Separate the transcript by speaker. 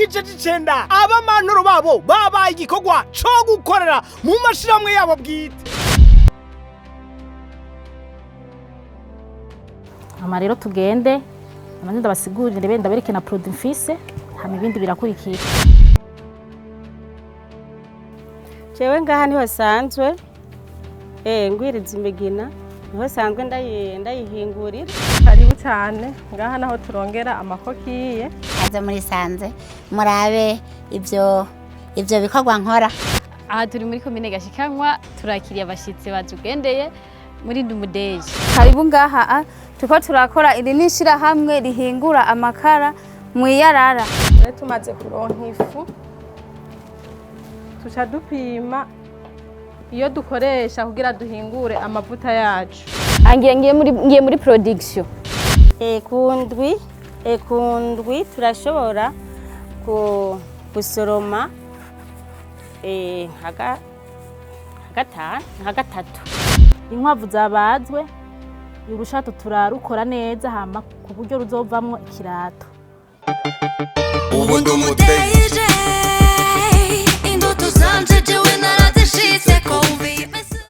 Speaker 1: Gice c'icenda, abamantoro babo babaye igikorwa co gukorera mu mashirahamwe yabo bwite.
Speaker 2: Hama rero tugende amaze ndabasigurire, be ndabereke na produit mfise, hama ibindi birakurikira.
Speaker 3: Jewe ngaha niho sanzwe ngwiriza imigina, niho sanzwe ndayihingurira.
Speaker 4: Karibu cyane ngaha naho turongera amakokiye.
Speaker 5: Aze muri Sanze murabe ivyo bikorwa nkora.
Speaker 6: Aha turi muri komine Gashikanwa, turakiriye abashyitsi batugendeye muri Ndumudeji.
Speaker 7: Karibu ngaha turiko turakora, iri ni ishirahamwe rihingura amakara mw'iyarara.
Speaker 4: Rero tumaze kuronka ifu, tuca dupima iyo dukoresha kugira duhingure amavuta yacu.
Speaker 6: Angiye ngiye muri production.
Speaker 3: Ku ndwi turashobora gusoroma nka gatanu, nka gatatu.
Speaker 2: Inkwavu zabazwe, urushato turarukora neza, hama ku buryo ruzovamwo ikirato.
Speaker 8: Ubu ndi umudeyi.